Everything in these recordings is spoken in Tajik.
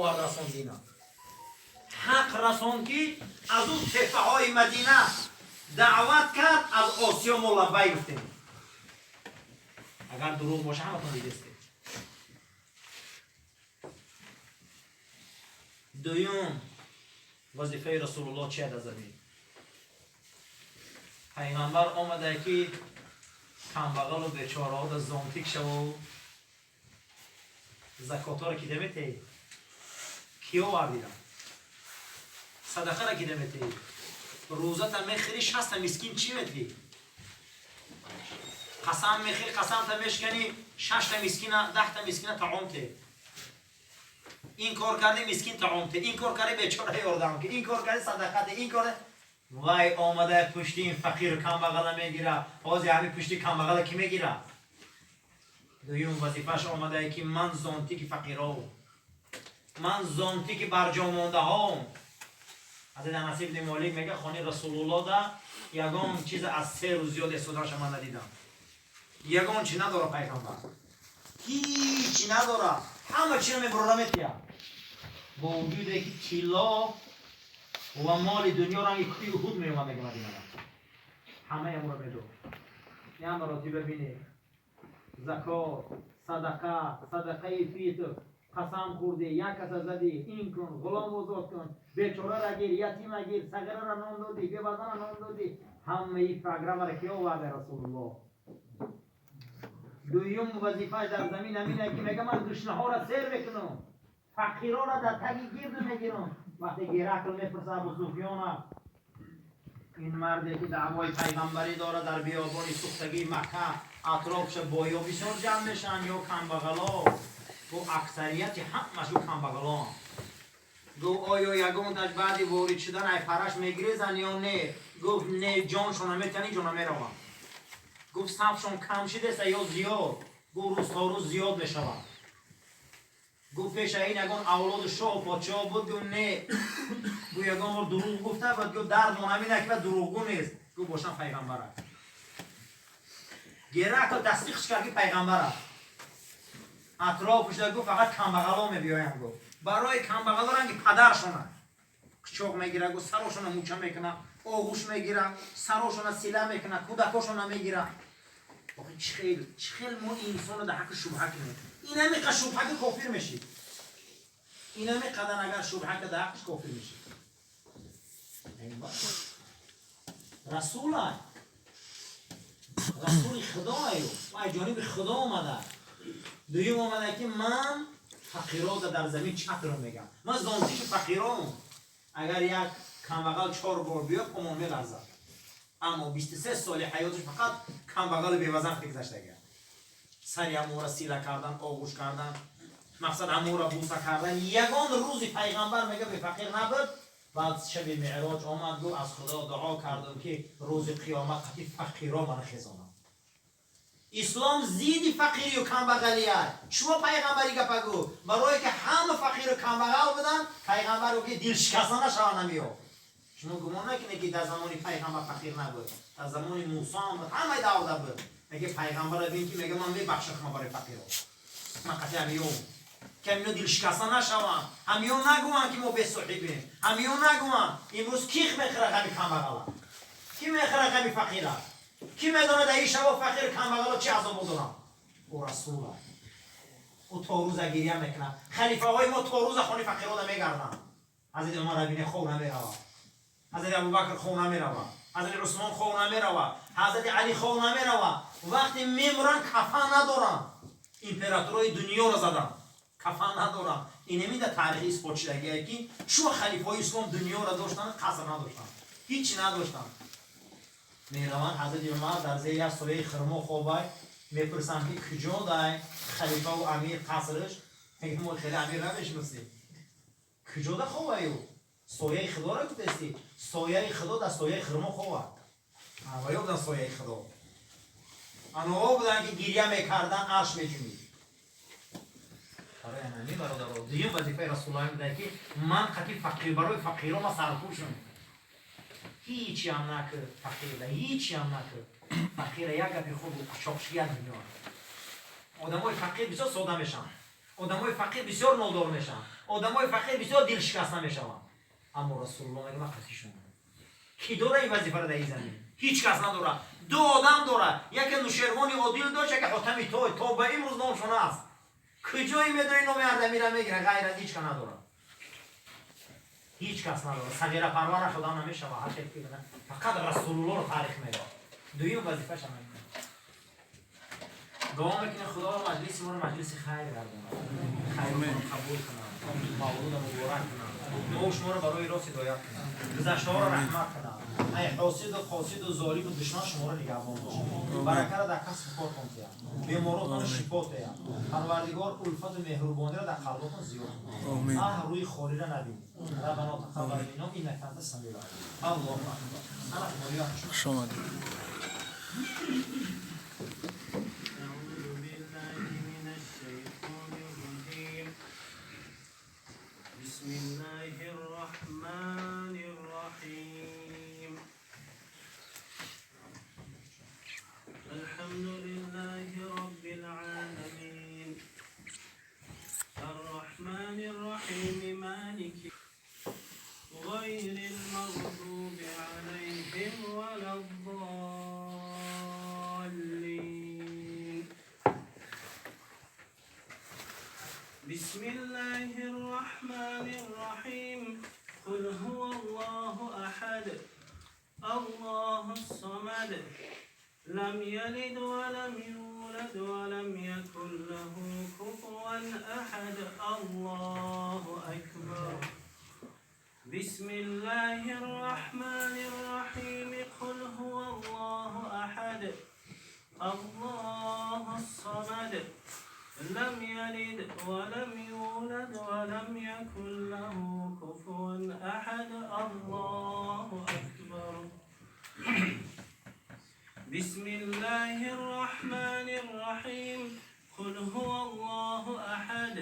Овард, расон дина, ҳақ расон, ки аз ӯ теппаҳои Мадина даъват кард, аз Осиё мо лаббай гуфтем. Агар дурӯғ боша, ҳаматон дидестед. Дуюм вазифаи Расулуллоҳ чи дар замин? Пайғамбар омада, ки камбағалу бечораҳо зонтик шаву закотҳоро ки деметеҳӣ, ки овардидам, садақаро ки деметеҳӣ, рӯзата мехӯри, 60-та мискин чӣ метиҳӣ, қасам мехӯри, қасамта мешканӣ, 6-та мискина, 10-та мискина таом те, ин кор карди, мискин таом те, ин кор карди, бечора ёрдам ки, ин кор карди, садақа те, ин кор. Вай омада пушти ин фақиру камбағала мегира. Ҳозир ҳами пушти камбағала ки мегира? Дуюм вазифааш омадае, ки ман зонтики фақиров, ман зонтики барҷомондаҳом. Ҳазрати Анас ибни Молик мега, хони Расулулло да ягон чиз аз 3 рӯз зиёд истоданаша ман надидам. Ягон чи надора пайғамбар, ҳичи надора, ҳама чиро мебурора метия, бо вуҷуде ки тилло ва моли дунё ранги кӯҳи Уҳуд меомад, мега, Мадинада ҳамаи амро медод. Як маротиба бинед: закот, садақа, садақаи фитр, қасам хӯрдӣ, як каса задӣ, ин кун, ғулом озод кун, бечорара гир, ятима гир, сағирара нон додӣ, бевазана нон додӣ. Ҳамаи программаро ки оварда? Расулуллоҳ. Дуюм вазифааш дар замин ҳамине, ки мега, ман гушнаҳоро сер мекунам, фақирора дар таги гирду мегирам. Вақте Геракл мепурса Абу Суфёна, ин марде ки даъвои пайғамбарӣ дорад, дар биёбони сӯхтагии Макка атрофша боё бисёр ҷамъ мешаванд ё камбағало? Гу, аксарияти ҳамашу камбағалон. Гу, оё ягонташ баъди ворид шудан ай параш мегирезанд ё не? Гуфт, не, ҷоншона метани, ҷона мераванд. Гуфт, сафшон кам шидеста ё зиёд? Гуфт, рӯз то рӯз зиёд мешавад. Гуфт, пеша ин ягон авлоду шоҳу подшоҳ буд? Гуфт, не. Гуфт, ягон бор дурӯғ гуфта буд? Гуфт, дардмон ҳамина ки дурӯғгӯ нест. Гуфт, бошам пайғамбар аст. Геракл тасдиқш кард, ки пайғамбар аст. Атрофушда, гуфт, фақат камбағало мебиёянд. Гуфт, барои камбағало ранги падаршона қучоқ мегира, гуфт, сарошона муча мекуна, оғӯш мегира, сарошона сила мекуна, кӯдакошона мегира. Охи чӣ хел мо инсонро дар ҳаққи шубҳа кунем? Инами қа шубҳа ки кофир мешид, инами қадар агар шубҳа ка, дар ҳаққиш кофир мешид. Расула, расули худою ай ҷониби Худо омада. Дуюм омада, ки ман фақирода дар замин чатрро мегам, ман зонтики фақиром. Агар як камбағал чор бор биёд, помон меларзад. Аммо 23 соли ҳаёташ фақат камбағали бевазан гузаштага. Сари ҳамора сила кардан, оғӯш кардан, мақсад ҳамора буса кардан. Ягон рӯзи пайғамбар, мега, бефақир набуд. Баъд шаби меъроҷ омад, гуфт, аз Худо дуо кардам, ки рӯзи қиёмат қати фақиро мана хезонам. Ислом зидди фақирию камбағалия. Шумо пайғамбари гапа гӯ, барое ки ҳама фақиру камбағал буданд, пайғамбар ки дилшикаста нашаванд намиё. Шумо гумон накунед, ки дар замони пайғамбар фақир набуд. Дар замони Мусо ҳам буд, ҳамаи давда буд. Меге, пайғамбара бин, ки мега, ман мебахшам шумо барои фақиро, ман қати ҳамиём, ки ҳамино дилшикаста нашаванд, ҳамиё нагӯянд, ки мо бесоҳибем, ҳамиё нагӯянд. Имрӯз ких мехӯрад ҳами камбағала, ки мехӯрад ҳами фақира? Ки медонад, дар ин шабо фақиру камбағало чӣ азобо доранд? Ӯ расула, ӯ то рӯза гиря мекунад. Халифаҳои мо то рӯза хони фақирода мегарданд. Ҳазрати Умар абине хов намеравад, ҳазрати Абубакр хов намеравад, ҳазрати Усмон хов намеравад, ҳазрати Али хов намеравад. Вақте мемуранд, кафан надоранд. Императорҳои дунёро заданд, кафан надоранд. Инами дар таърихи исбот шудагие, ки чун халифаҳои ислом дунёро доштанд, қаср надоштанд, ҳичи надоштанд. Мераванд, ҳазрати Умар дар зери як сояи хурмо хобай. Мепурсанд, ки куҷо дай халифаву амир қасрш? Мега, мо хеле амир намешиносем. Куҷода хобаю? Сояи худоро гуфтести, сояи худо дар сояи хурмо хобад. Ва ё будан сояи худо, аноҳо буданд, ки гиря мекарданд, арш меҷунид. Барои ҳамин, бародаро, дуюм вазифаи Расулуллоҳ буда, ки ман қати фақир, барои фақиро ма сарпӯшам. Ҳичи ҳам накард фақира, ҳичи ҳам накард фақира. Як гапи хуб, қучоқши, як дунё. Одамои фақир бисёр сода мешаванд. Одамои фақир бисёр нодор мешаванд, одамои фақир бисёр дилшикаста мешаванд. Аммо Расулулло мега: ман қатишон. Ки дора ин вазифаро дар ин замин? Ҳеҷ кас надорад. Ду одам дорад: яке Нушервони Одил дошт, яке Ҳотами Той. То ба имрӯз номшон аст. Куҷое медори, номи Ардамира мегира, ғайр аз ҳеҷ кас надорад, ҳеҷ кас надорад. Сағира парвара худо намешава, ҳар хел фақат Расулуллоро таърих мегӯяд. Дуюм вазифаша мекунад. Дуо мекунем, Худоро маҷлиси моро маҷлиси хайр гардонад, хайрро қабул кунад, мавлуда муборак кунад, мо шуморо барои рост ҳидоят кунад, гузаштаҳоро раҳмат кунад, ай ҳосиду қосиду золиму душман шуморо нигаҳбон бошад, баракаро дар касбу кортон диҳад, беморотонро шифо диҳад. Парвардигор улфату меҳрубониро дар қалботон зиёд кунад. Аҳ, рӯи холиро набинед. Раббано тақаббал минно иннака анта самиул алим. Аллоҳу акбар. Ана моя. Хуш омадед. أعوذ بالله من الشيطان الرجيم. بسم الله الرحمن الرحيم. الحمد لله رب العالمين، الرحمن الرحيم، مالك، غير المغضوب عليهم ولا الضالين. بسم الله الرحمن الرحيم. قل هو الله أحد، الله الصمد، لم يلد ولم يولد ولم يكن له كفوا أحد. الله أكبر. بسم الله الرحمن الرحيم. قل هو الله أحد، الله الصمد، لم يلد ولم يولد ولم يكن له كفوا أحد. الله أكبر. بسم الله الرحمن الرحيم. قل هو الله أحد،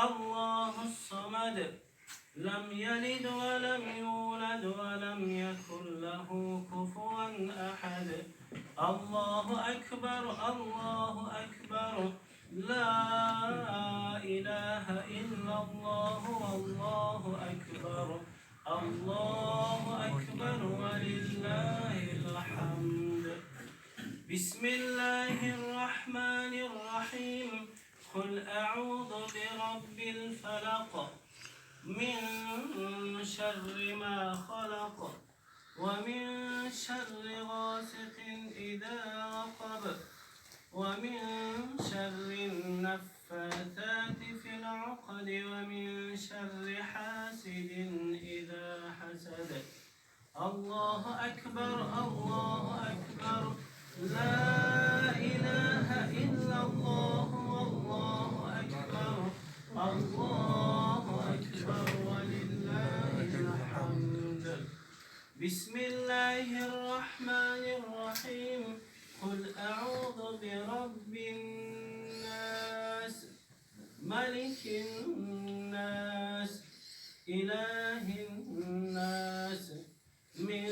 الله الصمد، لم يلد ولم يولد ولم يكن له كفوا أحد. الله أكبر. الله أكبر. لا إله إلا الله والله أكبر. الله أكبر ولله الحمد. بسم الله الرحمن الرحيم. قل أعوذ برب الفلق، من شر ما خلق، ومن شر غاسق إذا وقب، ومن شر النفاثات في العقد، ومن شر حاسد إذا حسد. الله أكبر. الله أكبر. لا إله إلا الله والله أكبر. الله أكبر ولله الحمد. بسم الله الرحمن الرحيم. قل أعوذ برب الناس، ملك الناس، إله الناس، من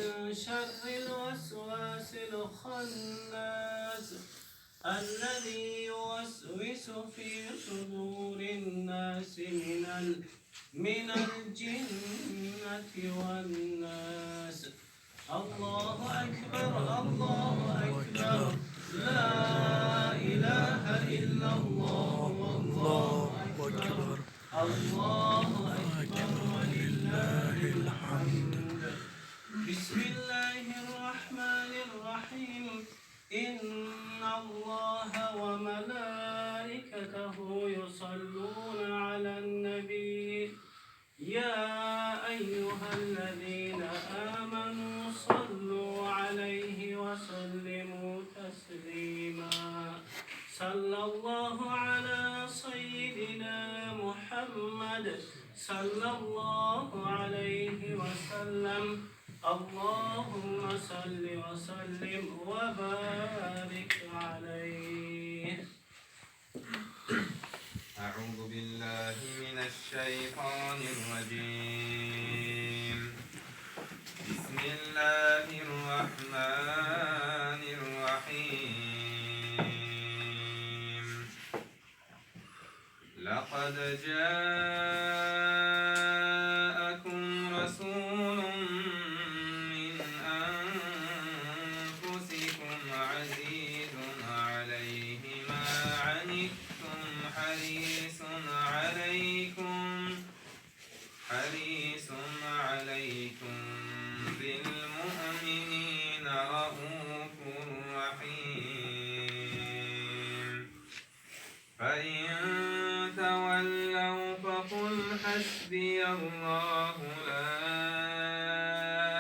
شر الوسواس الخناس، الذي يوسوس في صدور الناس، من الجنة والناس. الله أكبر. الله أكبر. لا إله إلا الله والله أكبر. الله أكبر ولله الحمد. بسم الله الرحمن الرحيم. إن الله وملائكته يصلون على النبي، يا أيها الذين آمنوا صلوا عليه وسلموا تسليما. صلى الله على سيدنا محمد صلى الله عليه وسلم. اللهم صل وسلم وبارك عليه. أعوذ بالله من الشيطان الرجيم. بسم الله الرحمن الرحيم. لا لقد جاءكم رسول من أنفسكم عزيز عليه ما عنتم حريص عليكم بالمؤمنين رؤوف رحيم. فإن تولوا فقل حسبي الله لا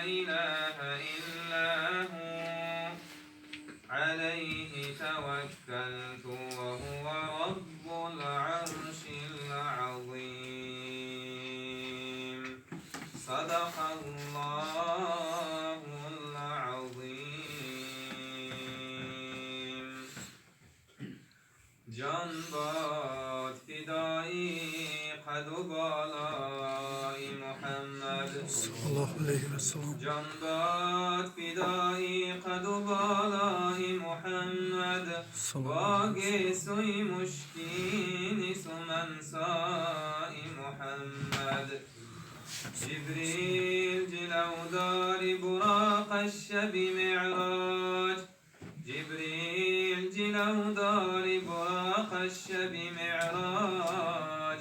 إله إلا هو عليه توكلت وهو رب العرش العظيم. صدق الله العظيم. جان باد فدای قد و بالای محمد. صلى الله عليه وسلم. جان باد فدای قد و بالای محمد. صلى الله با گیسوی مشکین سمنسای محمد. جبریل جلودار براق شب معراج، جبریل جلودار براق شب معراج،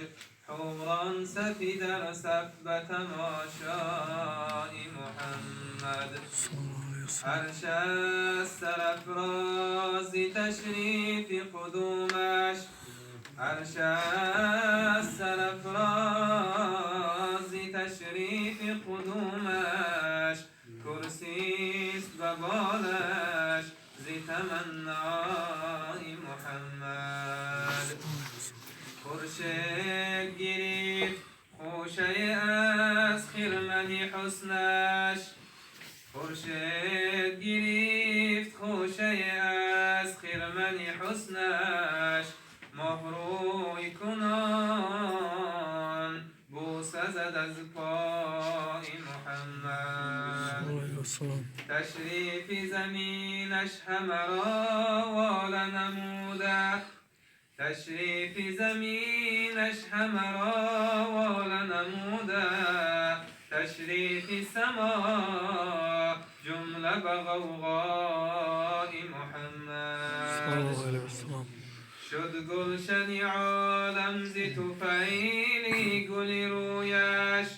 حوران صف در صف به تماشای محمد. صلى الله عليه وسلم. عرش سرافراز تشریف قدومش، عرش سرافراز تشریف قدومش، کرسیست به بالش ز تمنای محمد. خورشید گرفت خوشه از خرمن حسنش، خورشید گرفت خوشه از خرمن حسنش، ماهروی کنان بوسه زد از پای محمد. صلى الله عليه وسلم. تشریف زمینش همه را واله نموده، تشریف زمینش همه را واله نموده، تشریف سما جمله به غوغای صلى محمد. الله عليه وسلم. شد گلشن عالم ز طفیل گل رویش،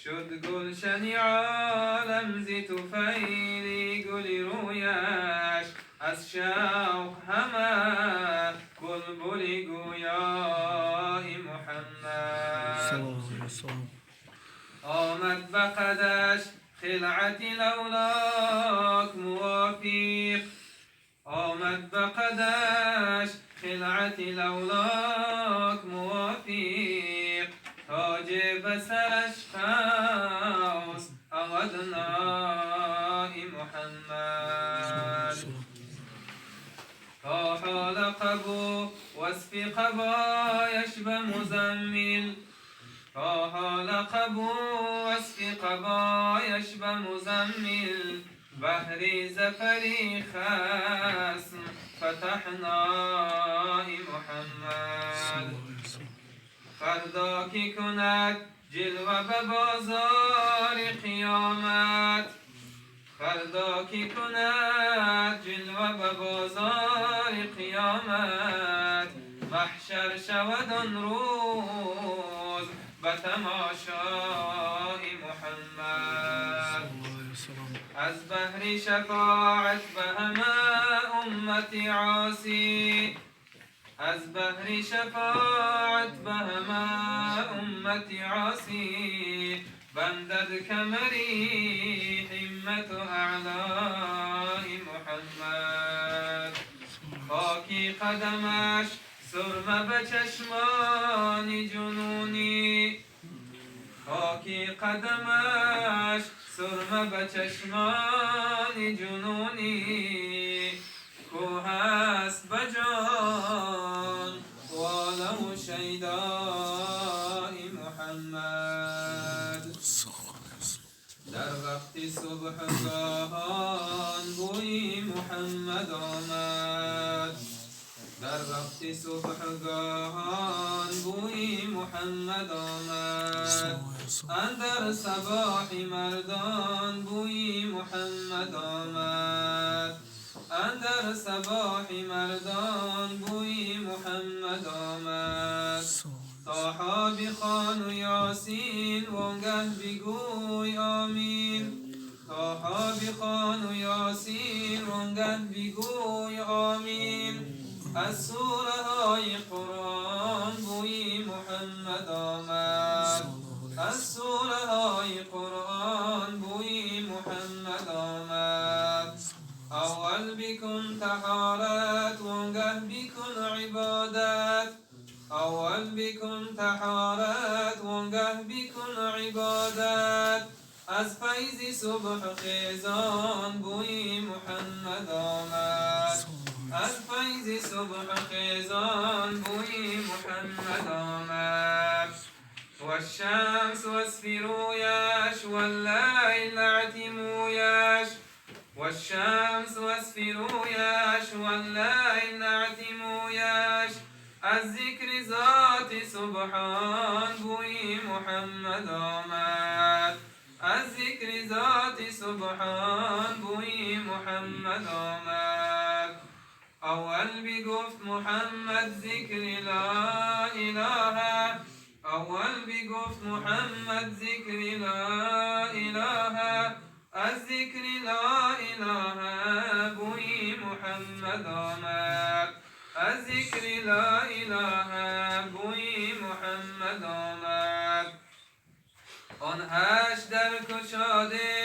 شد گلشن عالم ز طفیل گل رویش، از شوق همه بلبل گویای محمد. صلى الله عليه وسلم. آمد به قدش خلعت لولاک موافق، آمد به قدش خلعت لولاک موافق، تاج به سرش قوس او ادنای محمد. تا حال قبو وصف قبایش به مزمل، تا حال قبو وصف قبایش به مزمل، بهر ظفر خصم فتحنای محمد. فردا که کند جلوه به بازار قیامت، فردا که کند جلوه به بازار قیامت، محشر شود آن روز به تماشای محمد. از بهر شفاعت به همه امت عاصی، از بهر شفاعت به همه امت عاصی، بندد کمری همت اعلای محمد. خاکی قدمش سرمه به چشمان جنونی، خاکی قدمش سرمه به چشمان جنونی، کو هست به جان واله شیدای محمد. در وقت صبحگاهان بوی محمد آمد، در وقت صبحگاهان بوی محمد آمد. اندر صباح مردان بوی محمد آمد. اندر صباح مردان بوی محمد آمد. طه بخوان و یاسین وانگه بگوی آمین. طه بخوان و یاسین وانگه بگوی آمین. از سوره های قرآن بوی محمد آمد. از سوره های قرآن بوی محمد آمد. اول بکن طهارت وانگه بکن عبادت. اول بکن طهارت وانگه بکن عبادت. از فیض صبح خیزان بوی محمد آمد. از فیض صبح خیزان بوی محمد آمد. والشمس واسفرویش واللیل اعتمویش. والشمس واسفرویش واللیل اعتمویش. از ذکر ذات سبحان بوی محمد آمد. از ذکر ذات سبحان بوی محمد آمد. اول بگفت محمد ذکر لا اله. اول بگفت محمد ذکر لا اله. از ذکر لا اله بوی محمد آمد. از ذکر لا اله بوی محمد آمد. آن هشت در کشاده